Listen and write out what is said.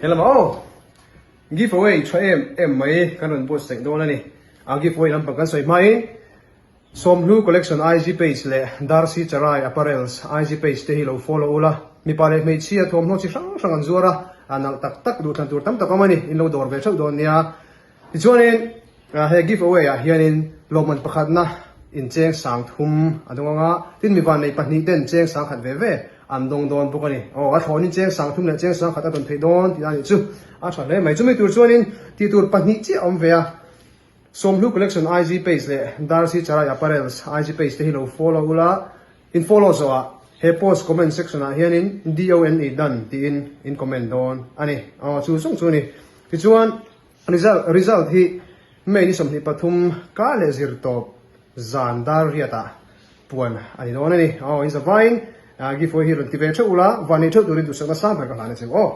He lamah aw give away tha em em mai kan rawn buatsaih dawn a ni. A give away lampang kan sawi hmain Sawmhlu Collection IG page leh Darcy Charai Apparels IG page te hi lo follow ula, mipa leh hmeichhia thawmhnaw chi hrang hrang an zuar a, a nalh tak tak duhthlan tur tam tak awm a ni, in lo dawr ve theuh dawn nia. Tichuanin he give away ah hianin lawmman pakhatna incheng sang thum a dawng ang a, tin mi vannei pahnih ten cheng sang khat ve ve an dawng dawn bawk a ni. Aw, a thlawnin cheng sang thum leh cheng sang khat a dawn theih dawn tih a nih chu a tha hle mai. Chumi tur chuanin tih tur pahnih chiah a awm ve a, Sawmhlu Collection IG page leh Darcy Charai Apparels IG page te hi lo follow ula, in follow zawhah he post comment section ah hianin DONE done tiin in comment dawn a ni. Aw, chu zawng chu a ni. Tichuan. Result Result hi May ni 23 kar leh zir tawp zan dar riatah puan a ni dawn a ni. Aw, in zavaiin giveaway hi rawn ti ve theuh ula, van nei theuh turin duhsakna sang ber ka hlan a che u aw.